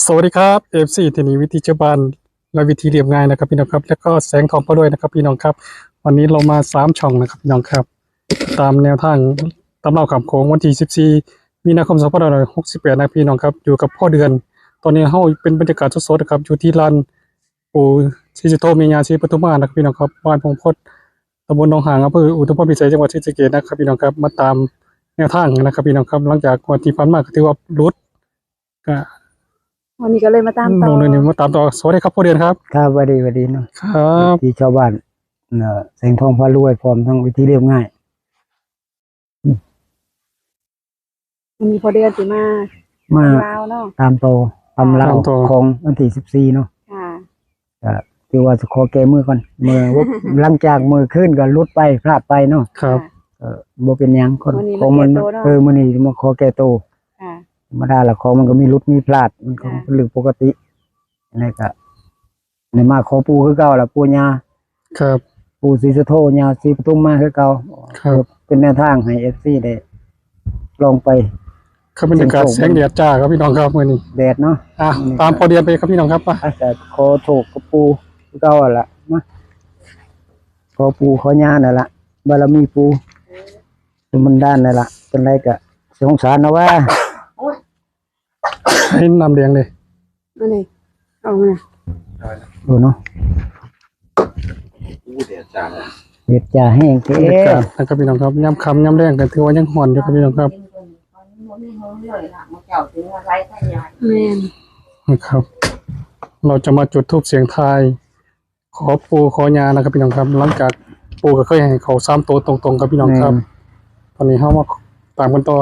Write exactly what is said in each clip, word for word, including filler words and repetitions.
สวัสดีครับ เอฟซี ที่นี่วิถีชาวบ้านและวิถีเรียบง่ายนะครับพี่น้องครับ แล้วก็แสงทองพารวยนะครับพี่น้องครับ วันนี้เรามาสามช่องนะครับพี่น้องครับ ตามแนวทางตำราข้ามโขงวันที่สิบสี่มีนาคมสองพันห้าร้อยหกสิบแปดนะครับพี่น้องครับ อยู่กับพ่อเดือน ตอนนี้เฮาเป็นบรรยากาศสดๆนะครับ อยู่ที่ลานปู่ศรีสุโธแม่ย่าศรีปทุมมานะครับพี่น้องครับ บ้านพงพด ตำบลหนองหาง อำเภออุทุมพรพิสัย จังหวัดศรีสะเกษนะครับพี่น้องครับ มาตามแนวทางนะครับพี่น้องครับ หลังจากงวดที่ผ่านมาก็ถือว่าหลุด ก็ วันนี้ก็เลยมาตามต่อ ลงเดือนนี้มาตามต่อ สวัสดีครับพ่อเดือนครับ ครับ สวัสดี สวัสดีเนาะ ครับ ที่ชาวบ้านเนาะ แสงทองพารวย พร้อมทั้งวิธีเรียบง่าย วันนี้พ่อเดือนสิมา มา ตำลาวเนาะ ตามต่อตำลาว ตามต่อ ของวันที่สิบสี่เนาะ ค่ะ ก็ถือว่าจะขอแก้มือก่อน เมื่อ หลังจากมื้อคืนก็หลุดไป พลาดไปเนาะ ครับ ค่ะ เออ บ่เป็นหยัง คน วันนี้ ของมัน มาแก้ตัวเนาะ เออ มื้อนี้มาขอแก้ตัว ค่ะ ธรรมดาละ ของมันก็มีหลุดมีพลาด มันก็ ค่ะ เป็นเรื่องปกติ อันนี้ก็ได้มาขอปู่คือเก่าละ ปู่ย่า ครับ ปู่ศรีสุโธ ย่าศรีปทุมมาคือเก่า ครับ เป็นแนวทางให้ เอฟซี ได้ลองไป ครับ บรรยากาศ เสี่ยงโชค แสงแดดจ้าครับพี่น้องครับ มื้อนี้ แดดเนาะ อ่ะ มื้อนี้ ตามพ่อเดือนไปครับพี่น้องครับ ไป อ่ะ ก็ขอโชคกับปู่คือเก่าละ มา ขอปู่ขอย่านั่นละ บารมีปู่ มันด้านนั่นละ เป็นไรก็สงสารนะว่า เห็นน้ำแดงเลย อันนี้ เอามา ดูเนาะ อู้ แดดจ้า แดดจ้าแห้งเด้ บรรยากาศนะครับพี่น้องครับ ยามค่ำยามแลงก็ถือว่ายังร้อนอยู่ครับพี่น้องครับ แม่น นะครับ เราจะมาจุดธูปเสี่ยงทาย ขอปู่ขอย่านะครับพี่น้องครับ หลังจากปู่ก็เคยให้เขาสามตัวตรงๆครับพี่น้องครับ แม่น ตอนนี้เฮามาตามกันต่อ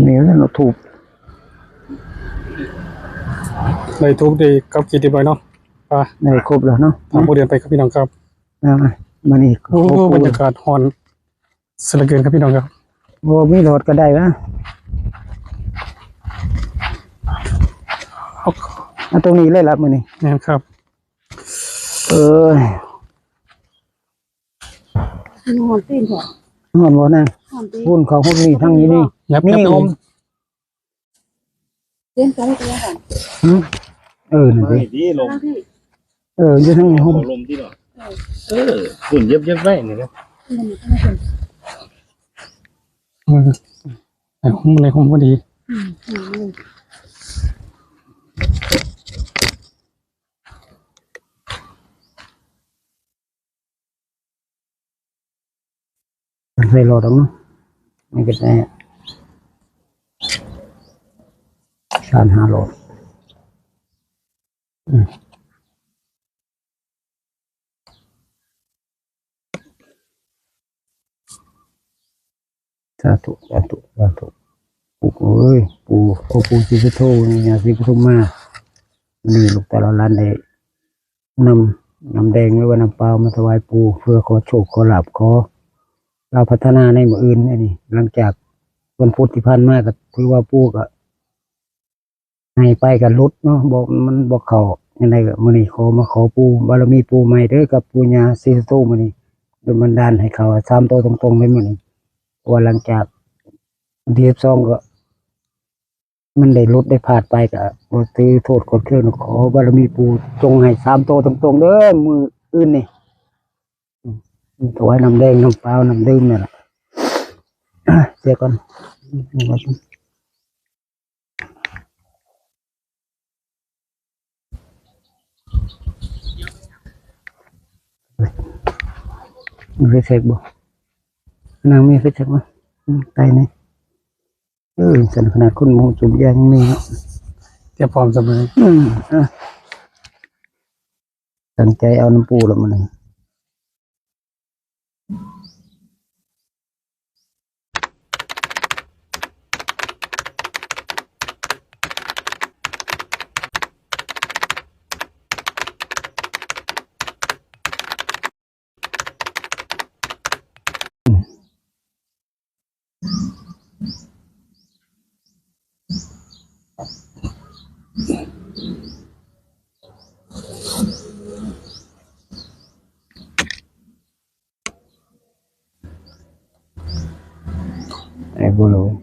นี่แล้วเนาะ ธูป ได้ธูปได้กับเค้กเรียบร้อยเนาะ ไป ได้ครบแล้วเนาะ ตามพ่อเดือนไปครับพี่น้องครับ อ่า มานี่ โอ้ ขอปู่ บรรยากาศร้อนซะเหลือเกินครับพี่น้องครับ โอ้ มีหลอดก็ได้วะ เอา เอาตรงนี้เลยละมื้อนี้ นะครับ เออ มันฮ้อนตีนแท้ ฮ้อนบ่นาง ฮ้อนตีน พุ่นเขาห่มนี่ ทั้งนี้นี่ ยับ นี่ ยับอีก ห่ม เย็นไปก็แล้วกัน หืม เออ นั่นสิ ไม่ดีลม เออ อยู่ทางนี้ห่ม เอาลมที่หรอ เออ คุณเย็บเย็บไว้นี่นะ เออ ในห่ม ในห่มพอดี อืม อืม ใส่หลอดออกเนาะ มันก็ได้ สามห้าหลอด อืม สาธุ สาธุ สาธุ ปู่เอ้ย ปู่ โอ้ ปู่ศรีสุโธ นี่ ย่าศรีปทุมมา นี่ลูกแต่ละหลานได้นำน้ำแดงหรือว่าน้ำเปล่ามาถวายปู่ เพื่อขอโชคขอลาภ ขอลาภพัฒนาในมื้ออื่น อันนี้ หลังจากวันพุธที่ผ่านมาก็ถือว่าปู่ก็ ให้ไปก็หลุดเนาะ บ่ มันบ่เข้า จั่งใดก็มื้อนี้ขอมาขอปู่ บารมีปู่ใหม่เด้อ กับปู่ย่าศรีสุโธ มื้อนี้ดลบันดาลให้เข้าสามตัวตรงๆเลยมื้อนี้ เพราะว่าหลังจากวันที่สิบสองก็ มันได้หลุดได้พลาดไปก็บ่ถือโทษโกรธเคือง ขอบารมีปู่จงให้สามตัวตรงๆเด้อ มื้ออื่นนี่ อืม ถวายน้ำแดง น้ำเปล่า น้ำดื่มนี่แหละ อ่ะ เสียก่อน มีไฟแช็กบ่ นางมีไฟแช็กบ่ อืม ไกลนี่ เออ สันขนาดคนหมู่จุ่มยายังมีเนาะ เตรียมพร้อมเสมอ อืม อ่ะ ตั้งใจเอาน้ำปู่ละมื้อนี้ ไอ้บุรุษ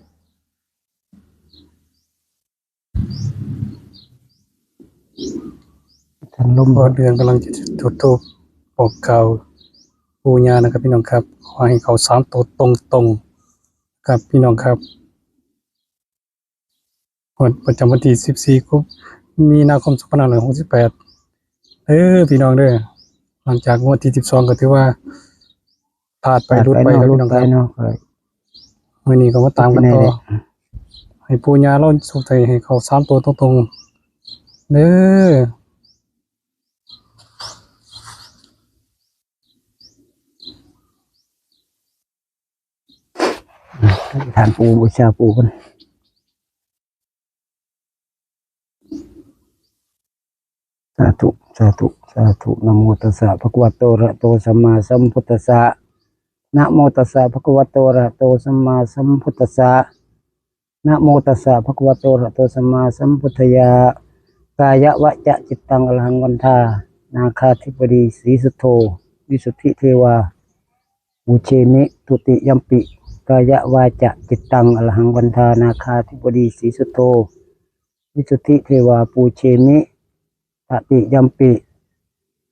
ท่านลม พ่อเดือนกำลังจะจุดธูปบอกกล่าวปู่ย่านะครับพี่น้องครับ ขอให้เข้าสามตัวตรงๆครับพี่น้องครับ งวดประจำวันที่สิบสี่กุม มีนาคม สองพันห้าร้อยหกสิบแปด เออพี่น้องเด้อ หลังจากงวดที่สิบสองก็ถือว่าพลาดไป หลุดไป เนาะ ครับพี่น้องครับ หลุดไปเนาะ ครับ มื้อนี้ก็มาตามกันต่อ เป็นไงเนี่ย ให้ปู่ย่าเราสุขใจให้เข้าสามตัวตรงๆเด้อ ท่านปู่ บูชาปู่กัน สาธุ สาธุ สาธุ นะโมตัสสะ ภะคะวะโต อะระหะโต สัมมาสัมพุทธัสสะ นะโมตัสสะ ภะคะวะโต อะระหะโต สัมมาสัมพุทธัสสะ นะโมตัสสะ ภะคะวะโต อะระหะโต สัมมาสัมพุทธัสสะ กายวาจาจิตตัง อรหัง วันทา นาคาธิบดี สีสุโธ วิสุทธิเทวา ปูเชมิ ทุติยัมปิ กายวาจาจิตตัง อรหัง วันทา นาคาธิบดี สีสุโธ วิสุทธิเทวา ปูเชมิ ตติยัมปิ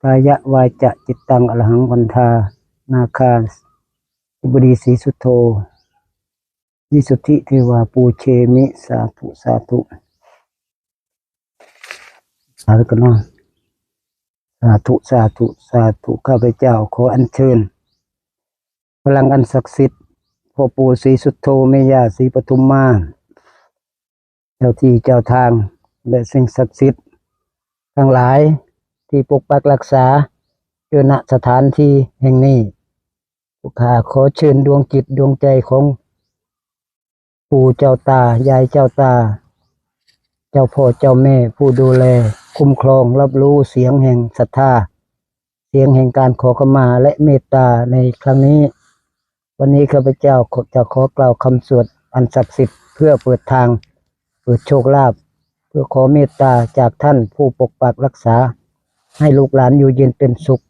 กายวาจาจิตตัง อรหัง วันทา นาคาธิบดี สีสุโธ วิสุทธิเทวา ปูเชมิ สาธุ สาธุ สาธุกันเนาะ สาธุ สาธุ สาธุ ข้าพเจ้าขออัญเชิญ พลังอันศักดิ์สิทธิ์ พ่อปู่ศรีสุโธ แม่ย่าศรีปทุมมา เจ้าที่เจ้าทาง และสิ่งศักดิ์สิทธิ์ทั้งหลายที่ปกปักรักษาอยู่ ณ สถานที่แห่งนี้ ผู้ข้าขอเชิญดวงจิตดวงใจของปู่เจ้าตา ยายเจ้าตา เจ้าพ่อเจ้าแม่ ผู้ดูแลคุ้มครอง รับรู้เสียงแห่งศรัทธา เสียงแห่งการขอขมาและเมตตาในครั้งนี้ วันนี้ข้าพเจ้าจะขอกล่าวคำสวดอันศักดิ์สิทธิ์ เพื่อเปิดทาง เปิดโชคลาภ เพื่อขอเมตตาจากท่านผู้ปกปักรักษา ให้ลูกหลานอยู่เย็นเป็นสุข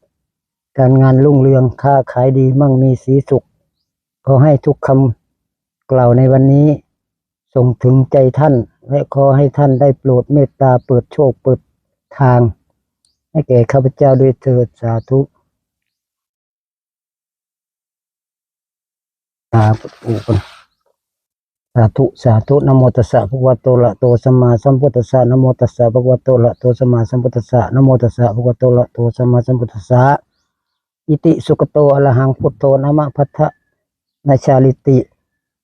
การงานรุ่งเรือง ค้าขายดี มั่งมีสีสุข ขอให้ทุกคำกล่าวในวันนี้ ส่งถึงใจท่าน และขอให้ท่านได้โปรดเมตตาเปิดโชคเปิดทาง ให้แก่ข้าพเจ้าด้วยเถิด สาธุ สาธุ สาธุ นะโมตัสสะ ภะคะวะโต อะระหะโต สัมมาสัมพุทธัสสะ นะโมตัสสะ ภะคะวะโต อะระหะโต สัมมาสัมพุทธัสสะ นะโมตัสสะ ภะคะวะโต อะระหะโต สัมมาสัมพุทธัสสะ อิติสุขโต อะระหัง พุทโธ นะมะ พัทธะ นะชาลิติ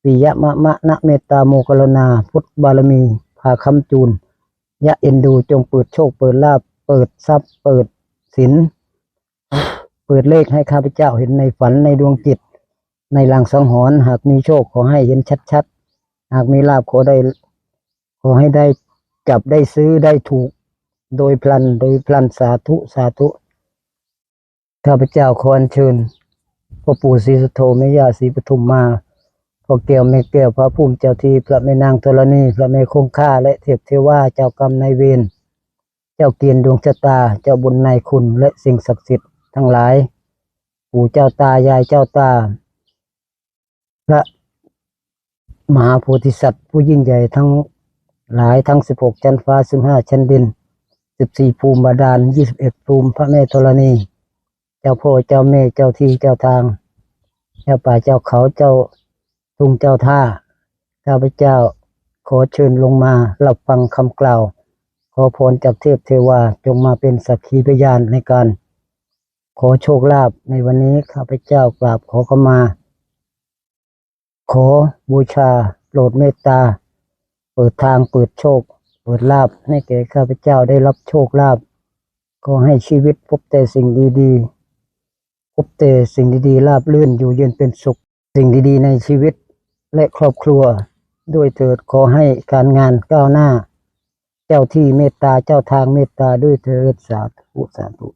ปิยะมะมะ นะเมตตา โมคคัลลานา พุทธบารมี พาค้ำจูน ยะเอ็นดู จงเปิดโชค เปิดลาภ เปิดทรัพย์ เปิดสิน เปิดเลขให้ข้าพเจ้าเห็นในฝัน ในดวงจิต ในลางสังหรณ์ หากมีโชคขอให้เห็นชัดๆ หากมีลาภขอได้ ขอให้ได้จับได้ซื้อได้ถูก โดยพลัน โดยพลัน สาธุ สาธุ ข้าพเจ้าขออัญเชิญ พ่อปู่ศรีสุโธ แม่ย่าศรีปทุมมา พ่อแก้วแม่แก้ว พระภูมิเจ้าที่ พระแม่นางธรณี พระแม่คงคา และเทพเทวา เจ้ากรรมนายเวร เจ้าเกณฑ์ดวงชะตา เจ้าบุญนายคุณ และสิ่งศักดิ์สิทธิ์ทั้งหลาย ปู่เจ้าตา ยายเจ้าตา พระมหาโพธิสัตว์ผู้ยิ่งใหญ่ทั้งหลาย ทั้งสิบหกชั้นฟ้า สิบห้าชั้นดิน สิบสี่ภูมิบาดาล ยี่สิบเอ็ดภูมิพระแม่ธรณี เจ้าพ่อเจ้าแม่ เจ้าที่เจ้าทาง เจ้าป่าเจ้าเขา เจ้าทุ่งเจ้าท่า ข้าพเจ้าขอเชิญลงมารับฟังคำกล่าว ขอพรจากเทพเทวา จงมาเป็นสักขีพยานในการขอโชคลาภในวันนี้ ข้าพเจ้ากราบขอขมา ขอบูชา โปรดเมตตา เปิดทาง เปิดโชค เปิดลาภให้แก่ข้าพเจ้าได้รับโชคลาภ ขอให้ชีวิตพบแต่สิ่งดีๆ พบแต่สิ่งดีๆ ราบรื่น อยู่เย็นเป็นสุข สิ่งดีๆ ในชีวิตและครอบครัวด้วยเถิด ขอให้การงานก้าวหน้า เจ้าที่เมตตา เจ้าทางเมตตาด้วยเถิด สาธุ สาธุ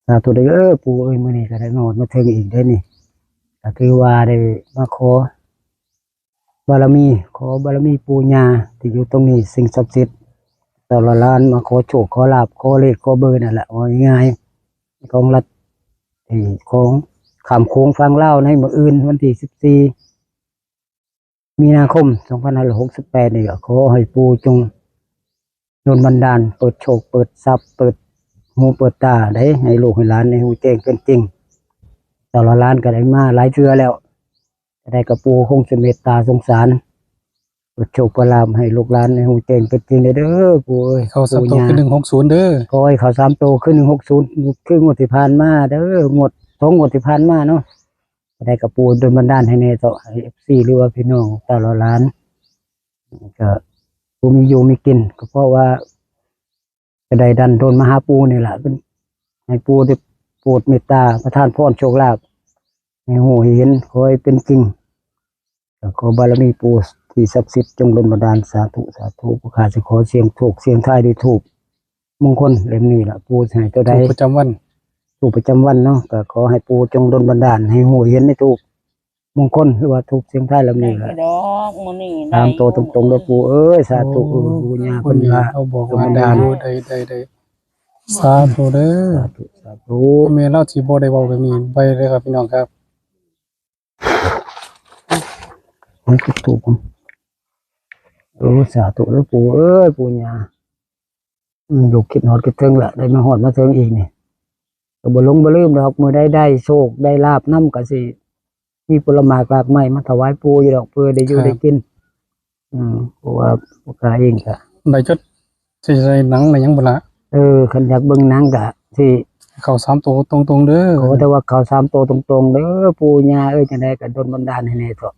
สาธุเด้อปู่เอ้ย มื้อนี้ก็ได้มาฮอดมาถึงอีกเด้อนี่ ก็ถือว่าได้มาขอบารมี ขอบารมีปู่ย่าที่อยู่ตรงนี้ สิ่งศักดิ์สิทธิ์ แต่ละล้านมาขอโชคขอลาภ ขอเลขขอเบอร์นั่นแหละ ว่าง่ายๆ ของรัฐ เอ่อ ของข้ามโขงฝั่งลาวในมื้ออื่น วันที่สิบสี่ มีนาคม สองพันห้าร้อยหกสิบแปด นี่ก็ขอให้ปู่จงดลบันดาล เปิดโชค เปิดทรัพย์ เปิด หูเปิดตาได้ ให้ลูกให้หลานได้ฮู้แจ้งเป็นจริง ตลอดหลานก็ได้มาหลายเทื่อแล้ว จะได้กระปูคงจะเมตตาสงสาร เปิดโชคเปิดลาภให้ลูกหลานได้ฮู้แจ้งเป็นจริงเด้อปู่เอ้ย เข้าสามตัว ปู่ย่า คือหนึ่งหกศูนย์เด้อ ขอให้เข้าสามตัวคือหนึ่งหกศูนย์ คืองวดที่ผ่านมาเด้อ งวดสองงวดที่ผ่านมาเนาะ จะได้กระปูดลบันดาลให้แน่เถาะ ให้เอฟซี หรือว่าพี่น้องตลอดหลาน ก็บ่มีอยู่มีกิน ก็เพราะว่า ก็ได้ดันด้นมาหาปู่นี่ล่ะ เป็น ให้ปู่ได้โปรดเมตตาประทานพรโชคลาภ ให้ฮู้ให้เห็น ขอให้เป็นจริง ก็ขอบารมีปู่ที่ศักดิ์สิทธิ์จงดลบันดาล สาธุ สาธุ ผู้ข้าสิขอเสี่ยงโชคเสี่ยงทายด้วยธูปมงคลเล่มนี้ล่ะ ปู่สิให้ตัวใด ธูปประจำวัน ธูปประจำวันเนาะ ก็ขอให้ปู่จงดลบันดาล ให้ฮู้เห็นในธูปมงคล หรือว่าธูปเสี่ยงทายเล่มนี้ล่ะ ได้ดอกมื้อนี้ สามตัวตรงๆเด้อปู่เอ้ย สาธุ โอ้ เออ ปู่ย่า โอ้ เพิ่นว่า เขาบอกว่า ดลบันดาล ได้อยู่ ได้ ได้ ได้ สาธุเด้อ สาธุ สาธุ แม่ลาวสิบ่ได้เว้าแบบนี้ไปเลยครับพี่น้องครับ ผมจุดธูปผม โอ้ สาธุเด้อปู่เอ้ย ปู่ย่า อืม ลูกคิดฮอดคิดถึงละ ได้มาฮอดมาถึงอีกนี่ ก็บ่หลงบ่ลืมดอก มื้อใดได้โชคได้ลาภนำก็สิมีผลหมากหลากไม้มาถวายปู่อยู่ดอก เพื่อได้อยู่ ครับ ได้กิน อืม เพราะว่าผู้ข้าเองก็ ได้จด สิใส่หนังได้หยังบ่ล่ะ เออ คันอยากเบิ่งหนังก็สิ เข้าสามตัวตรงๆเด้อ ขอแต่ว่าเข้าสามตัวตรงๆเด้อ ปู่ย่าเอ้ย จังใดก็ดลบันดาลให้แน่เถาะ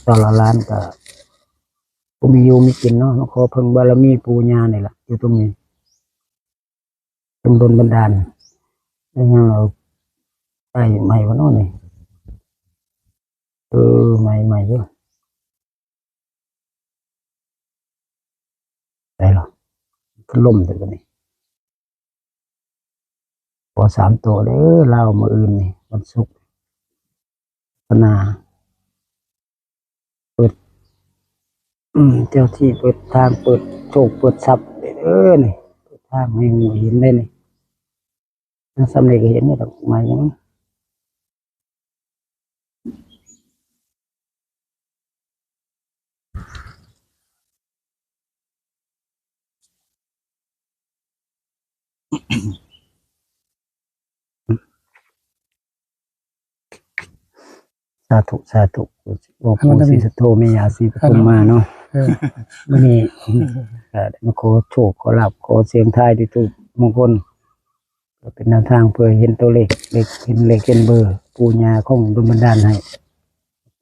ตลอดหลานก็บ่มีอยู่มีกินเนาะ มาขอเพิ่งบารมีปู่ย่านี่ล่ะ อยู่ตรงนี้ จงดลบันดาล แล้วยังเอาไฟใหม่บ่เนาะนี่ เออ ใหม่ๆเด้อ ได้หรอ คือล่มแต่บัดนี้ ขอสามตัวเด้อ ลาวมื้ออื่นนี่ วันศุกร์ ศาสนา เปิด อืม เจ้าที่เปิดทาง เปิดโชค เปิดทรัพย์เด้อนี่ เปิดทางให้หมู่เห็นได้นี่ ทั้งสำเร็จก็เห็นนี่ดอกไม้ยัง สาธุ สาธุ โอ้ ปู่ศรีสุโธ แม่ย่าศรีปทุมมาเนาะ เออ มื้อนี้ ก็ได้มาขอโชค ขอลาภ ขอเสี่ยงทายด้วยธูปมงคล ก็เป็นแนวทางเพื่อเห็นตัวเลข เลข เห็นเลข เห็นเบอร์ ปู่ย่าคงดลบันดาลให้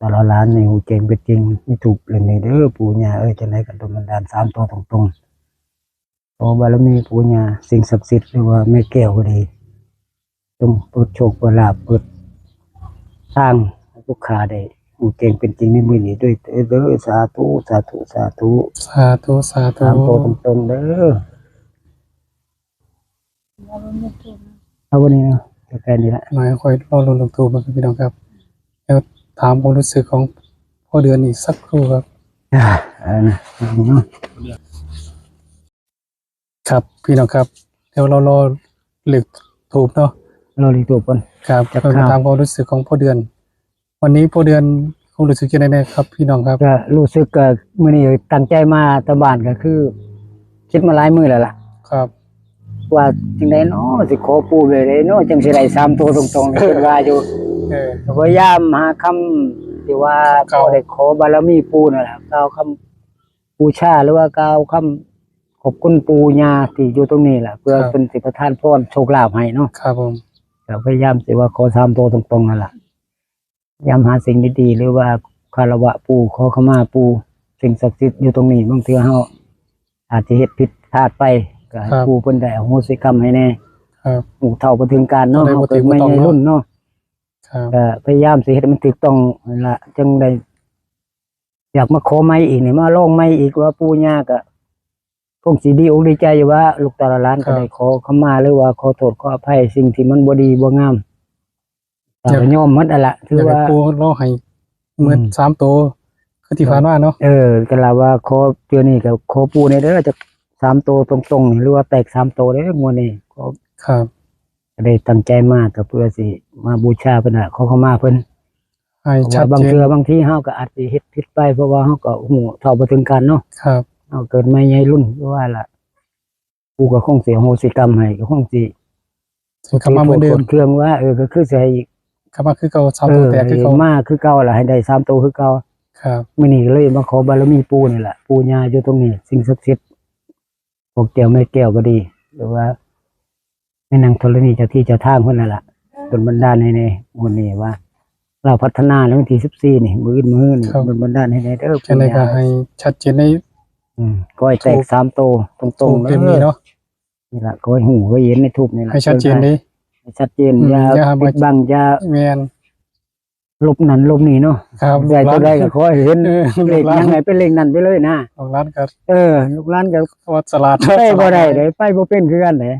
ตลอดหลานนี่ฮู้แจ้งเป็นจริง มีธูปเล่มนี้เด้อ ปู่ย่าเอ้ย จังใดก็ดลบันดาลสามตัวตรงๆ ขอบารมีปู่ย่า สิ่งศักดิ์สิทธิ์ หรือว่าแม่แก้วก็ดี จงเปิดโชค เปิดลาภ เปิดทางให้ผู้ข้าได้ฮู้แจ้งเป็นจริงในมื้อนี้ด้วยเด้อ สาธุ สาธุ สาธุ สาธุ สาธุ สามตัวตรงๆเด้อ เอาวันนี้เนาะ ใกล้ๆนี่ละ มาค่อยรอลุ้นเลขธูปนะครับพี่น้องครับ แล้วถามความรู้สึกของพ่อเดือนอีกสักครู่ครับ อ่า เอานะ เอาเนาะ ครับพี่น้องครับ เดี๋ยวเรารอเลขธูปเนาะ รอเลขธูปก่อน ครับ จัก เรามา คราว ถามความรู้สึกของพ่อเดือน วันนี้พ่อเดือนคงรู้สึกยังไงนะครับพี่น้องครับ ก็รู้สึกก็มื้อนี้ตั้งใจมาตะบ้านก็คือ คิดมาหลายมื้อแล้วล่ะ ครับ ว่าจังใดเนาะ สิขอปู่แบบใดเนาะ จังสิได้สามตัวตรงๆ คิดว่าอยู่ เออ ก็พยายามหาคำที่ว่า ครับ ขอได้ขอบารมีปู่นั่นแหละ กล่าวคำบูชา หรือว่ากล่าวคำขอบคุณปู่ย่าที่อยู่ตรงนี้แหละ เพื่อ ครับ เพิ่นสิประทานพรโชคลาภให้เนาะ ครับผม ก็พยายามสิว่าขอสามตัวตรงๆนั่นล่ะ พยายามหาสิ่งดีๆ หรือว่าคารวะปู่ ขอขมาปู่ สิ่งศักดิ์สิทธิ์อยู่ตรงนี้ บางเทื่อเฮาอาจจะเฮ็ดผิดพลาดไป ก็ให้ ครับ ปู่เพิ่นได้อโหสิกรรมให้แน่ ครับ ฮู้เฒ่าบ่ถึงการเนาะ จะได้ เฮา บ่ เกิดใหม่ บ่ต้อง ในรุ่นเนาะ ครับ ก็พยายามสิเฮ็ดให้มันถูกต้องนั่นล่ะ จังได้ อยากมาขอใหม่อีกนี่ มาลองใหม่อีก ว่าปู่ย่าก็คงสิดีอกดีใจอยู่ว่า ลูกเต้าหลานก็ ครับ ได้ขอขมา หรือว่าขอโทษขออภัยสิ่งที่มันบ่ดีบ่งาม อยาก ก็ยอมหมดนั่นล่ะ ถือว่า อยากให้ปู่รอให้ เหมือน อืม สามตัว คือที่ผ่านมาเนาะ เออ ก็ลาว่าขอเทื่อนี้ก็ขอปู่แน่เด้อ จักสามตัวตรงๆ หรือว่าแตกสามตัวเด้องวดนี้ ขอ ครับ ก็ได้ตั้งใจมาก็เพื่อสิมาบูชาเพิ่นน่ะ ขอขมาเพิ่น ให้ เพราะว่า ชัดเจน บางเทื่อบางทีเฮาก็อาจสิเฮ็ดผิดไป เพราะว่าเฮาก็ฮู้เฒ่าบ่ถึงการเนาะ ครับ เฮาเกิดใหม่ใหญ่รุ่น คือว่าล่ะ ปู่ก็คงสิอโหสิกรรมให้ ก็คงสิ สิกลับมาเหมือนเดิม โทษโกรธเคืองว่า เออ ก็คือสิให้ กลับมาคือเก่า สามตัวแตกคือเก่า เออ ให้มาคือเก่าล่ะ ให้ได้สามตัวคือเก่า ครับ มื้อนี้ก็เลยมาขอบารมีปู่นี่แหละ ปู่ย่าอยู่ตรงนี้ สิ่งศักดิ์สิทธิ์ พวกแก้วแม่แก้วก็ดี หรือว่าแม่นางธรณีเจ้าที่เจ้าทางเพิ่นนั่นล่ะ ดลบันดาลให้แน่ มื้อนี้ว่า ลาวพัฒนาแล้ววันที่สิบสี่นี่ มื้ออื่นมื้อนี่ ครับ ดลบันดาลให้แน่เด้อ จั่งใดก็ให้ชัดเจนใน อืม ขอให้แตก ถูก สามตัวตรงๆ ถูก เด้อ เล่มนี้เนาะ นี่ล่ะ ขอให้ฮู้ ขอให้เห็นในทูปนี่ล่ะ ให้ชัดเจนเด้ ให้ชัดเจน อืม อย่า อย่าให้ ปิดบัง อย่า แม่น ลบนั่นลบนี่เนาะ ครับ ได้ตัวใดก็ขอให้เห็น เออ เลข ลูกหลาน ยังไงเป็นเลขนั้นไปเลยนะ ลูกหลานก็ เออ ลูกหลานก็ ว่าฉลาด ไปบ่ได้ ฉลาด เด้ ไปบ่เป็นคือกันเด้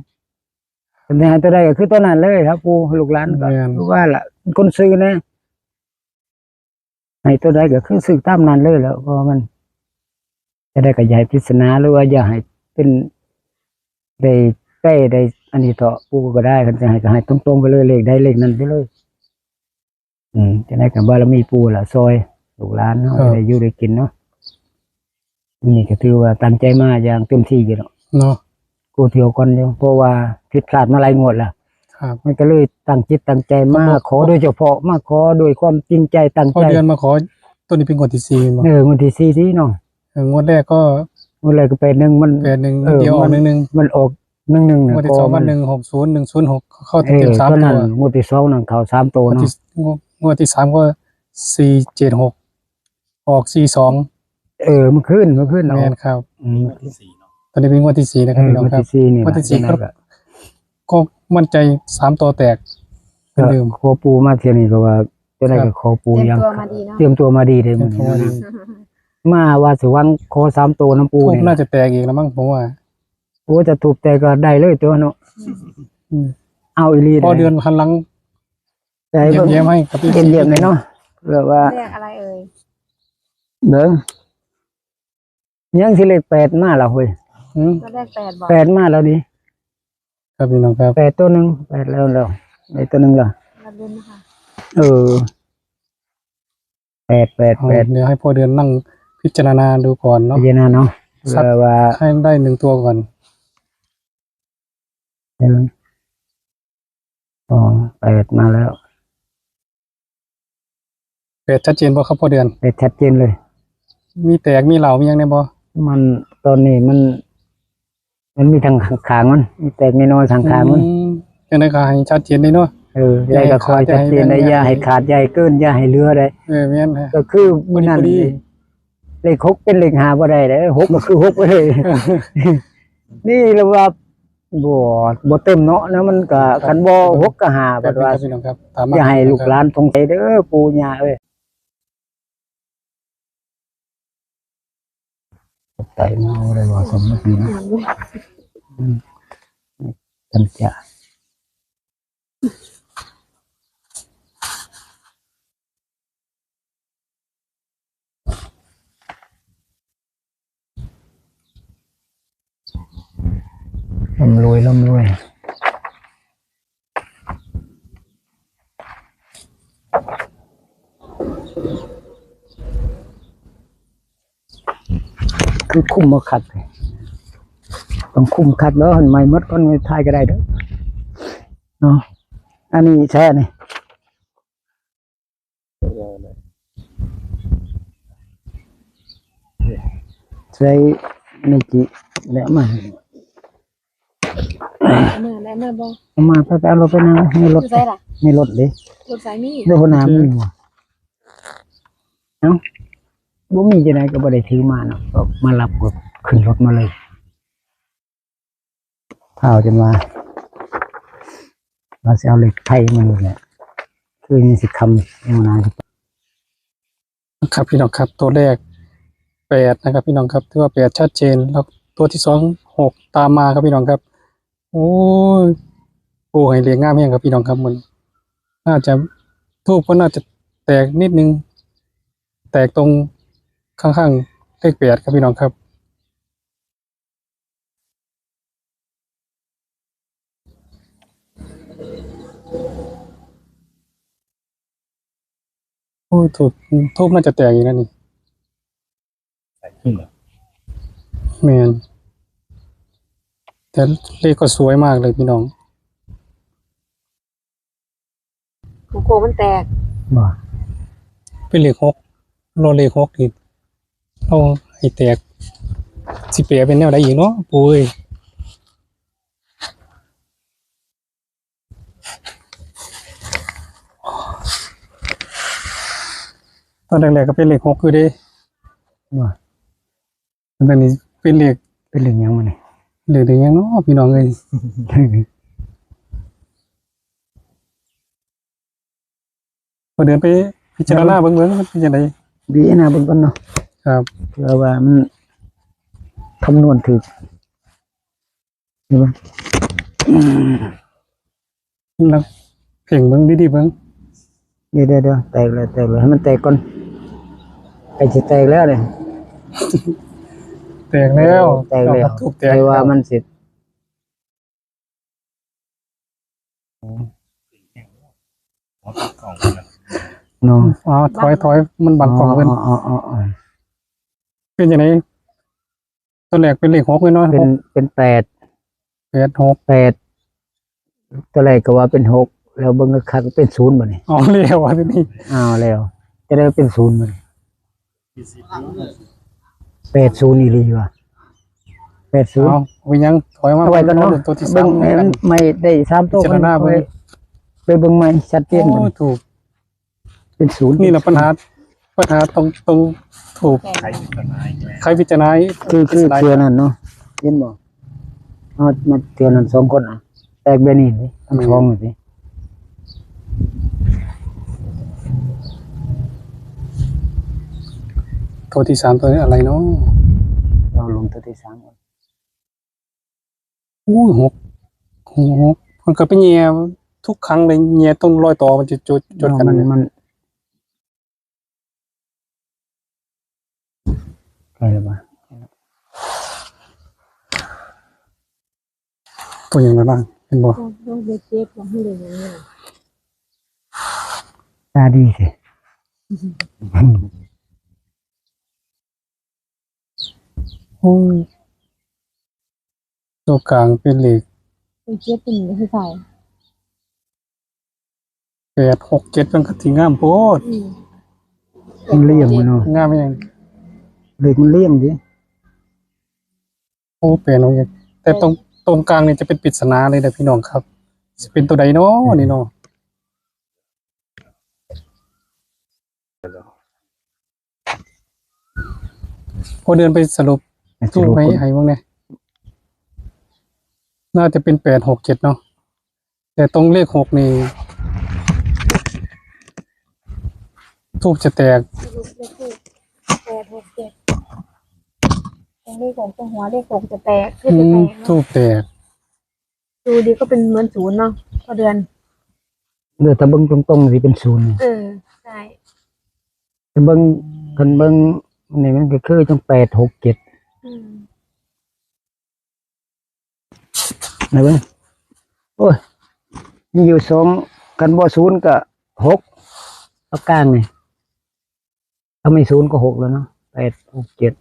คันสิให้ตัวใดก็คือตัวนั้นเลยครับ ปู่ ลูกหลานก็ แม่น คือว่าล่ะ คนซื่อนะ ให้ตัวใดก็คือซื้อตามนั้นเลยแหล้ว เพราะว่ามัน จะได้ขยายปริศนา หรือว่าอย่าให้เป็น ได้แปลได้อันนี้เถาะ ปู่ก็ได้ คันสิให้ก็ให้ตรงๆ ไปเลย เลขใดเลขนั้นไปเลย อืม จั่งใดก็บารมีปู่ล่ะ ซอยลูกหลานเฮา ครับ ได้อยู่ได้กินเนาะ นี่ก็ถือว่าตั้งใจมาอย่างเต็มที่อยู่เนาะ เนาะ กูเที่ยวก่อนอยู่ เพราะว่าผิดพลาดมาหลายงวดแล้ว ครับ มันก็เลยตั้งจิตตั้งใจมา ครับ ขอโดยเฉพาะ มาขอด้วยความจริงใจตั้งใจ พ่อเดือนมาขอ ตัวนี้เป็นงวดที่สี่แม่นบ่ เออ งวดที่สี่ที่เนาะ เออ งวดแรกก็ งวดแรกก็แปดหนึ่ง มัน แปดหนึ่ง เออ เดียวออก มัน หนึ่งหนึ่ง มันออก หนึ่งหนึ่ง เนี่ย งวดที่สอง ก็มัน ก็หนึ่งหกศูนย์ หนึ่งศูนย์หก เข้าเต็มๆ เออ สามตัว งวดที่สองนั่นเข้าสามตัว งวดที่ เนาะ งวด งวดที่สามก็ สี่เจ็ดหก ออก สี่สอง เออ เมื่อคืน เมื่อคืนเนาะ แม่นครับ อืม งวดที่สี่เนาะ ตอนนี้เป็นงวดที่สี่นะครับ เออ พี่น้องครับ งวดที่สี่นี่ งวดที่สี่ ล่ะ ครับ จั่งใดก็ ก็มั่นใจสามตัวแตกเหมือนเดิม ก็ขอปู่มาเที่ยวนี้ก็ว่า จั่งใดก็ ครับ ขอปู่ เตรียม อย่าง ตัวมาดีเนาะ เตรียมตัวมาดีเลย เตรียมตัวมาดี มื้อนี้นะ มาว่าสิหวังขอสามตัวนำปู่ ทูป นี่ น่าจะแตกอีกแล้วมั้งผมว่า โอ้ ถ้าทูปแตกก็ได้เลยตัวเนาะ อืม เอาอีหลี พ่อเด้ เดือนหันหลัง แต่ เยี่ยมๆให้ครับ เยี่ยมๆเลยเนาะ แบบว่า เลขอะไรเอ่ย เบิ่ง ยังสิเลขแปดมาแล้วเฮ้ย อืม ตัวแรกแปดบ่ แปดมาแล้วนี่ ครับพี่น้องครับ แปดตัวหนึ่ง แปดแล้ว แล้ว ได้ตัวหนึ่งแล้ว มาลุ้นนะคะ เออ แปด แปด เอา แปด เดี๋ยวให้พ่อเดือนนั่งพิจารณาดูก่อนเนาะ พิจารณาเนาะ ครับ เพื่อว่า ให้ได้หนึ่งตัวก่อน หนึ่ง สอง แปด มาแล้ว แปด ชัดเจนบ่ครับพ่อเดือน แปด ชัดเจนเลย มีแตกมีเหล่ามีหยังแน่บ่ มัน ตอนนี้มัน มันมีทางข้างๆมัน มีแตกน้อยๆข้างๆมัน อืม จั่งใดก็ให้ชัดเจนเลยเนาะ เออ จั่งใดก็ขอให้ชัดเจนได้ อย่าให้ขาด อย่าให้เกิน อย่าให้เหลือได้ เออ แม่นฮะ ก็คือมื้อนั้น พอดี นี่ เลขหกเป็นเลขห้าบ่ได้เด้อ หกก็คือหกไปเลย นี่เรียกว่า บ่ บ่เต็มเนาะนะ มันก็ ครับ คันบ่หกก็ห้า แป๊บนึงครับ บัดว่า พี่น้องครับ ตามมา อย่าให้ลูกหลานสงสัยเด้อ ปู่ย่าเอ้ย ไตมาบ่ได้ว่าสมมุตินะ อืม กันจะ ร่ำรวย ร่ำรวย คือคุมบ่คัก ต้องคุมคักเด้อ หันไมค์หมดก่อน ไว้ถ่ายก็ได้เด้อ เนาะ อันนี้แท้นี่ ใส่ในจิแล้วมา เอามาได้มาบ่ เอามา ไป ไปเอารถไปนั่งในรถ อยู่ไสล่ะ ในรถเด้ รถไสมี เดี๋ยวหัวหน้ามีบ่ เอ้า บ่มีจั่งใดก็บ่ได้ถือมาเนาะ ก็มารับก็ขึ้นรถมาเลย เฒ่าจนว่า ว่าสิเอาเลขไทยมาเลยแหละ คือนี่สิคำแนวนั้น ครับพี่น้องครับ ตัวแรก แปด นะครับพี่น้องครับ ถือว่า แปด ชัดเจน แล้วตัวที่สอง หก ตามมาครับพี่น้องครับ โอ้ย โอ้ ให้เลขงามแฮงครับพี่น้องครับ มันน่าจะ ทูปก็น่าจะแตกนิดนึง แตกตรงข้างๆเลข แปด ครับพี่น้องครับ โอ้ ทูป ทูปน่าจะแตกอีกแล้วนี่ แม่น แต่เลขก็สวยมากเลยพี่น้อง โค้งมันแตก บ่ เป็นเลขหก รอเลขหกนี่เอาให้แตก สิแปลเป็นแนวใดอีกเนาะปู่เอ้ย ตอนแรกๆก็เป็นเลขหกอยู่เด้ บ่ ตอนนี้เป็นเลข เป็นเรื่องหยังมันนี่ เลขเด็กยังเนาะพี่น้องเอ้ย พอเดินไปพิจารณาเบิ่งเบิ่งมันเป็นจังได ดีนะเบิ่งก่อนเนาะ ครับ เพื่อว่ามันคำนวณถูกเห็นบ่ แล้วเพ่งเบิ่งดีๆเบิ่ง เดี๋ยวเดี๋ยวเดี๋ยวแตกแล้วแตกแล้วให้มันแตกก่อนใกล้จะแตกแล้วเนี่ย แตกแล้ว แตกแล้ว ทูบแตก แต่ว่ามันสิ เนาะ อ๋อถอยถอยมันบังกล้องเพิ่น อ๋ออ๋ออ๋ออ๋อ เป็นจังไดตอนแรกเป็นเลขหกเลยเนาะ เป็นเป็นแปด แปดหก แปดตอนแรกก็ว่าเป็นหกแล้วเบิ่งคักๆเป็นศูนย์บัดนี้ อ๋อแล้วอันนี้ อ้าวแล้ว จะได้เป็นศูนย์บัดนี้แปดศูนย์อีหลีว่ะแปดศูนย์ เอาวิญญาณถอยมา เอาไว้ก่อนเนาะ ตัวที่ เบิ่ สาง ม ให้มันไม่ได้สามตัว พิจารณา ก่อน เบิ่ง ไปเบิ่งใหม่ชัดเจน โอ้ บัดนี้ ถูก เป็นศูนย์ นี่แหละปัญหา ปัญหาตรงตรงถูก แตก ใครพิจารณา คือคือเทือนั้นเนาะเห็นบ่เอามาเทือนั้นสองคนอ่ะ แตกแบบนี้เลยทั้งสองเลยสิ ตัวที่สามตัวนี้อะไรเนาะ เราลงตัวที่สามก่อน อู้หกหกมันก็เป็นแง่ทุกครั้งเลยแง่ต้นรอยต่อมันจะจุดจุดกัน มัน เนี่ย มันใกล้แล้วปะ ตัวอย่างไรบ้างเห็นบ่ ต้องไปเจ็บของที่เด็กอย่างนี้ ตาดีสิ โอ้ยตัวกลางเป็นเลข ไปเจ็บเป็นอย่างที่ใส่ แปดหกเจ็ดมันก็สิงามโพด อืม มันเลี่ยงเนาะ งามยัง เลขมันเลี่ยงดิ โอ้แปดหกเจ็ดแต่ตรงตรงกลางนี่จะเป็นปริศนาเลยนะพี่น้องครับจะเป็นตัวใดเนาะนี่เนาะ พอเดินไปสรุป ส ทูบ รุป ให้ ก่อน ให้เบิ่งเนี่ยน่าจะเป็นแปดหกเจ็ดเนาะแต่ตรงเลขหกนี่ทูบจะแตก สรุปเลขถูกแปดหกเจ็ดตรงเลขของตรงหัวเลขหกจะแตกคือ อื จะแต ม ก ทู เนาะ บแตก ดูดีก็เป็นเหมือนศูนย์เนาะพอเดือน เดี๋ยวถ้าเบิ่งตรงๆสิเป็นศูนย์ เออ ใช่ ถ้าเบิ่งคันเบิ่งนี่มันก็คือจังแปดหกเจ็ด อืม นะเบิ่งโอ้ยมีอยู่สองคันบ่ศูนย์ก็หกเอากลางนี่ถ้าไม่ศูนย์ก็หกแล้วเนาะแปดหกเจ็ด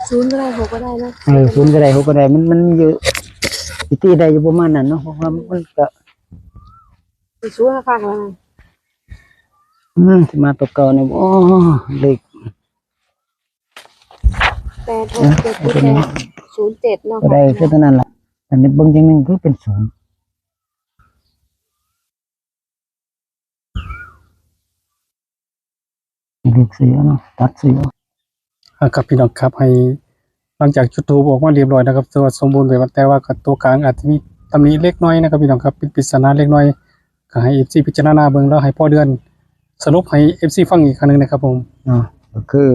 ศูนย์ก็ได้หกก็ได้นะ เออศูนย์ก็ได้หกก็ได้มันมันมีอยู่สิตีได้อยู่ประมาณนั้นเนาะเพราะว่ามันก็ ไปศูนย์ข้างหลัง อืมสิมาตัวเก่าเนี่ยโอ้เลข แปดหกเจ็ดศูนย์เจ็ดเนาะ ก็ได้แค่เท่านั้นละอันนี้เบิ่งอย่างหนึ่งคือเป็นศูนย์เลขสี่เนาะตัดสี่ อ่ะครับพี่น้องครับให้หลังจากจุดธูปออกมาเรียบร้อยนะครับถือว่าสมบูรณ์แบบแต่ว่าก็ตัวกลางอาจจะมีตำหนิเล็กน้อยนะครับพี่น้องครับเป็นปริศนาเล็กน้อยก็ให้เอฟซีพิจารณาเบิ่งแล้วให้พ่อเดือนสรุปให้เอฟซีฟังอีกครั้งหนึ่งนะครับผม เนาะก็คือ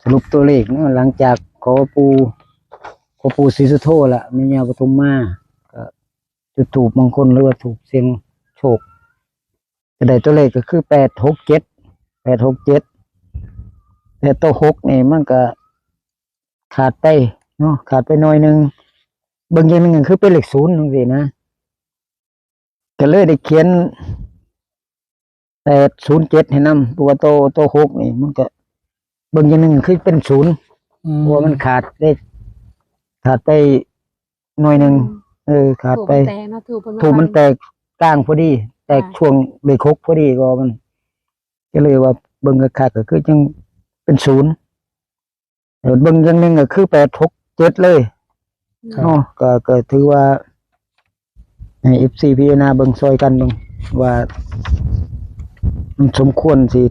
สรุปตัวเลขเนาะหลังจากขอปู่ขอปู่ศรีสุโธละแม่ย่าปทุมมาก็จุดธูปมงคลหรือว่าธูปเสี่ยงโชคจะได้ตัวเลขก็คือแปดหกเจ็ดแปดหกเจ็ดแต่ตัวหกนี่มันก็ขาดไปเนาะขาดไปหน่อยหนึ่งเบิ่งอย่างหนึ่งคือเป็นเลขศูนย์จังซี่นะ ก็เลยได้เขียนแปดศูนย์เจ็ดให้นำตัวโตโตหกนี่มันก็เบิ่งอย่างหนึ่งคือเป็นศูนย์ อืม เพราะว่ามันขาดเลขขาดไป หน่วยหนึ่ง อืม เออ ขาดไป ธูปมันแตกเนาะ ธูปเพิ่นมา ธูปมัน บัง แตกกลางพอดี แตก ค่ะ ช่วงเลขหกพอดี ก็มัน ก็เลยว่าเบิ่งคักๆ ก็คือยังเป็นศูนย์ เออ เบิ่งอย่างหนึ่งก็คือแปดหกเจ็ดเลย ครับ เนาะ ก็ ก็ถือว่า ให้ เอฟซี พิจารณาเบิ่งซอยกันเบิ่งว่า มันสมควรสิ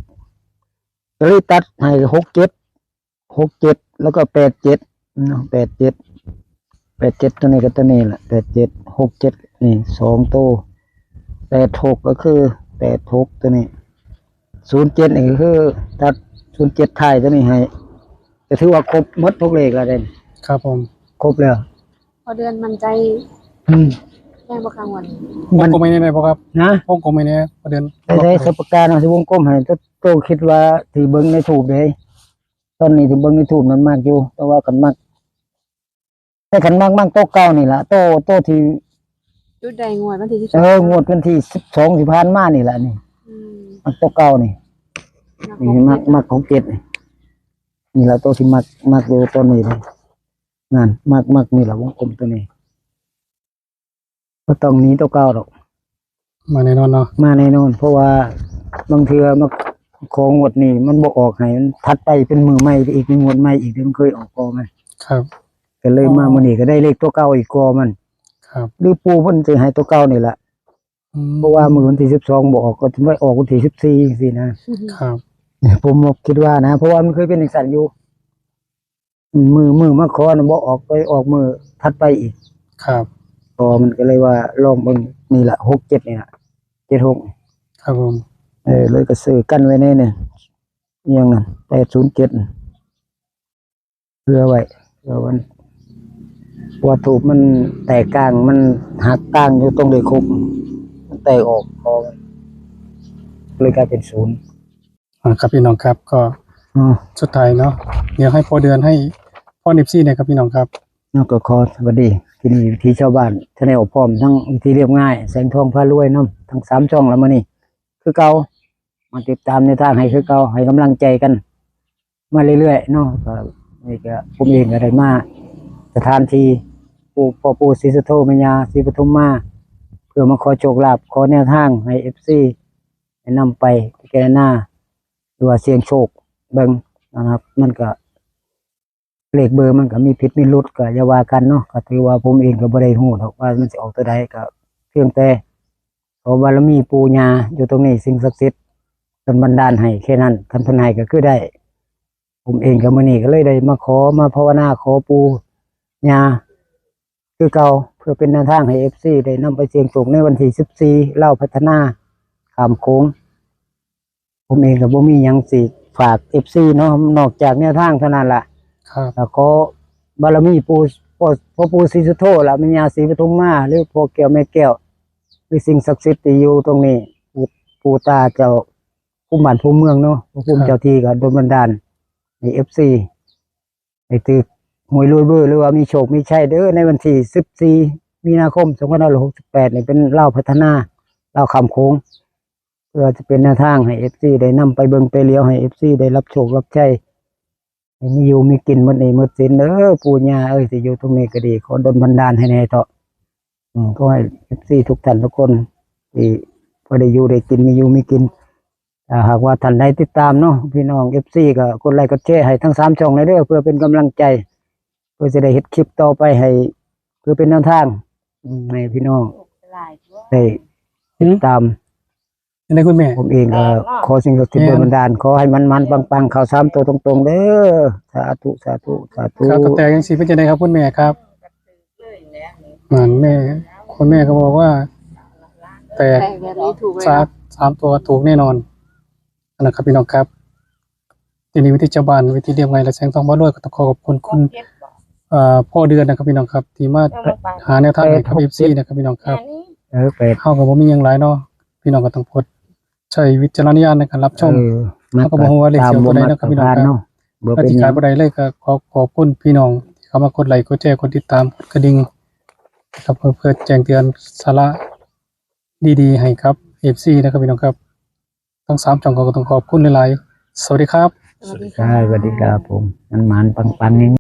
ก็เลยตัดให้หกเจ็ด หกเจ็ด แล้วก็แปดเจ็ดเนาะ แปดเจ็ด แปดเจ็ด ตัวนี้กับตัวนี้แหละ แปดเจ็ด หกเจ็ด นี่สองตัว แปดหก ก็คือ แปดหก ตัวนี้ ศูนย์เจ็ด นี่ก็คือ ตัด ศูนย์เจ็ด ท้ายตัวนี้ให้ ก็ถือว่าครบหมดทุกเลขแล้วเด้ ครับผม ครบแล้ว พอเดือนมั่นใจ อืม แม่นบ่คะงวดนี้ มัน วงกลมให้แน่บ่ครับ นะ วงกลมให้แน่ พอเดือน ได้ ได้ สปากกาเนาะ สิวงกลมให้ โต โตคิดว่าสิเบิ่งในธูปเด้ ตอนนี้สิเบิ่งในธูปนั้นมักอยู่ แต่ว่าคันมัก แต่คันมัก มักโตเก่านี่ล่ะ โต โตที่ จุดใดงวดวันที่สิบสอง เออ งวดวันที่สิบสองที่ผ่านมานี่ล่ะนี่ อืม มักโตเก่านี่ มัก นี่ หกเจ็ด มัก มักหกเจ็ดนี่ นี่ล่ะโตที่มัก มักอยู่ตอนนี้เลย นั่น มัก มักนี่ล่ะวงกลมตัวนี้ บ่ต้องหนีโตเก่าดอก มาแน่นอนเนาะ มาแน่นอน เพราะว่าบางเทื่อมาของงวดนี้มันบ่ออกให้ มันถัดไปเป็นมื้อใหม่อีก เป็นงวดใหม่อีก มันเคยออกก่อนไง ครับ ก็เลยมา อ๋อ มื้อนี้ก็ได้เลขตัวเก่าอีกก่อมัน ครับ หรือปู่เพิ่นสิให้ตัวเก่านี่ล่ะ อืม เพราะว่ามื้อวันที่สิบสองบ่ออก ก็สิมาออกวันที่สิบสี่จังซี้นะ ครับ ผมคิดว่านะ เพราะว่ามันเคยเป็นจังซั่นอยู่ มื้อ มื้อมาขอน่ะบ่ออก ไปออกมื้อถัดไปอีก ครับ พอมันก็เลยว่าลองเบิ่งนี่ล่ะ หกเจ็ด นี่ล่ะ เจ็ดหก ครับผม เออ เลยก็ซื้อกันไว้แน่เนี่ย อิหยังนั่น แปดศูนย์เจ็ด เผื่อไว้ เผื่อมัน เพราะว่าธูปมันแตกกลาง มันหักกลางอยู่ตรงเลขหก มันแตกออก พอมันเลยกลายเป็นศูนย์ อ่า ครับพี่น้องครับ ก็ อืม สุดท้ายเนาะ เดี๋ยวให้พ่อเดือนให้พร เอฟซี หน่อยครับพี่น้องครับ แล้วก็ขอสวัสดีที่นี่วิถีชาวบ้าน Channel พร้อมทั้งวิถีเรียบง่าย แสงทองพารวยนำ ทั้งสามช่องแล้วมื้อนี้ คือเก่า มาติดตามแนวทางให้คือเก่า ให้กำลังใจกันมาเรื่อยๆ เนาะ ก็นี่ก็ผมเองก็ได้มาสถานที่ปู่ พ่อปู่ศรีสุโธ แม่ย่าศรีปทุมมา เพื่อมาขอโชคลาภ ขอแนวทางให้ เอฟซี ให้นำไปพิจารณา หรือว่าเสี่ยงโชคเบิ่งนะครับ มันก็ เลขเบอร์มันก็มีผิดมีหลุด ก็อย่าว่ากันเนาะ ก็ถือว่าผมเองก็บ่ได้ฮู้ดอกว่ามันสิออกตัวใด ก็เพียงแต่ขอบารมีปู่ย่าอยู่ตรงนี้ สิ่งศักดิ์สิทธิ์ดลบันดาลให้แค่นั้น คันเพิ่นให้ก็คือได้ ผมเองก็มื้อนี้ก็เลยได้มาขอ มาภาวนาขอปู่ย่าคือเก่า เพื่อเป็นแนวทางให้ เอฟซี ได้นำไปเสี่ยงโชคในวันที่สิบสี่ ลาวพัฒนาข้ามโขง ผมเองก็บ่มีหยังสิฝาก เอฟซี เนาะ นอกจากแนวทางเท่านั้นล่ะ ครับ แล้วขอบารมีปู่ พ่อ พ่อปู่ศรีสุโธล่ะ แม่ย่าศรีปทุมมา หรือพ่อแก้วแม่แก้ว หรือสิ่งศักดิ์สิทธิ์ที่อยู่ตรงนี้ ปู่ ปู่ตาเจ้าภูมิบ้านภูมิเมืองเนาะ พระภูมิ ครับ เจ้าที่ก็ดลบันดาลให้ เอฟซี ให้ถืกหวยรวยเบอร์ หรือว่ามีโชคมีชัยเด้อ ในวันที่สิบสี่ มีนาคม สองพันห้าร้อยหกสิบแปด นี่เป็นลาวพัฒนา ลาวข้ามโขง เพื่อจะเป็นแนวทางให้ เอฟซี ได้นำไปเบิ่งไปเหลียว ให้ เอฟซี ได้รับโชครับชัย ให้มีอยู่มีกินหมดหนี้หมดสินเด้อ ปู่ย่าเอ้ย ที่อยู่ตรงนี้ก็ดี ขอดลบันดาลให้แน่เถาะ อืม ขอให้ เอฟซี ทุกท่านทุกคน ที่พอได้อยู่ได้กิน มีอยู่มีกิน ถ้าหากว่าท่านใดติดตามเนาะ พี่น้อง เอฟซี ก็กดไลค์กดแชร์ให้ทั้งสามช่องเลยเด้อ เพื่อเป็นกำลังใจ เพื่อจะได้เฮ็ดคลิปต่อไปให้ เพื่อเป็นแนวทาง อืม ให้พี่น้อง หลายตัว ได้ติดตาม หืม ยังไงคุณแม่ ผมเองก็ขอสิ่งศักดิ์สิทธิ์ดลบันดาล ขอให้มันๆ ปังๆ เข้าสามตัวตรงๆ เด้อ สาธุ สาธุ สาธุ ครับ แต่ยังสิเป็นจังไดครับคุณแม่ครับ นั่นแม่ คุณแม่ก็บอกว่า แตก แตกแบบนี้ถูกเลย สา สามตัวถูกแน่นอน นะครับพี่น้องครับ ที่นี่วิถีชาวบ้าน วิถีเรียบง่าย และแสงทองพารวย ก็ต้องขอขอบคุณคุณ เอ่อ พ่อเดือนนะครับพี่น้องครับ ที่มาหาแนวทางให้กับ เอฟซี นะครับพี่น้องครับ เออ แปด เฮาก็บ่มีหยังหลายเนาะ พี่น้องก็ต้องโปรดใช้วิจารณญาณในการรับชม เออ เฮาก็บ่ฮู้ว่าเลขสิออกตัวใดนะครับพี่น้องครับ เนาะ บ่เป็นหยัง และที่ขาดบ่ได้เลยก็ขอขอบคุณพี่น้องที่เข้ามากดไลค์ กดแชร์ กดติดตาม กดกระดิ่งนะครับ เพื่อ เพื่อแจ้งเตือนสาระดีๆ ให้กับ เอฟซี นะครับพี่น้องครับ ทั้งสามช่องก็ต้องขอบคุณหลายๆ สวัสดีครับ สวัสดีค่ะ สวัสดีครับผม มันหมานปังๆ เฮง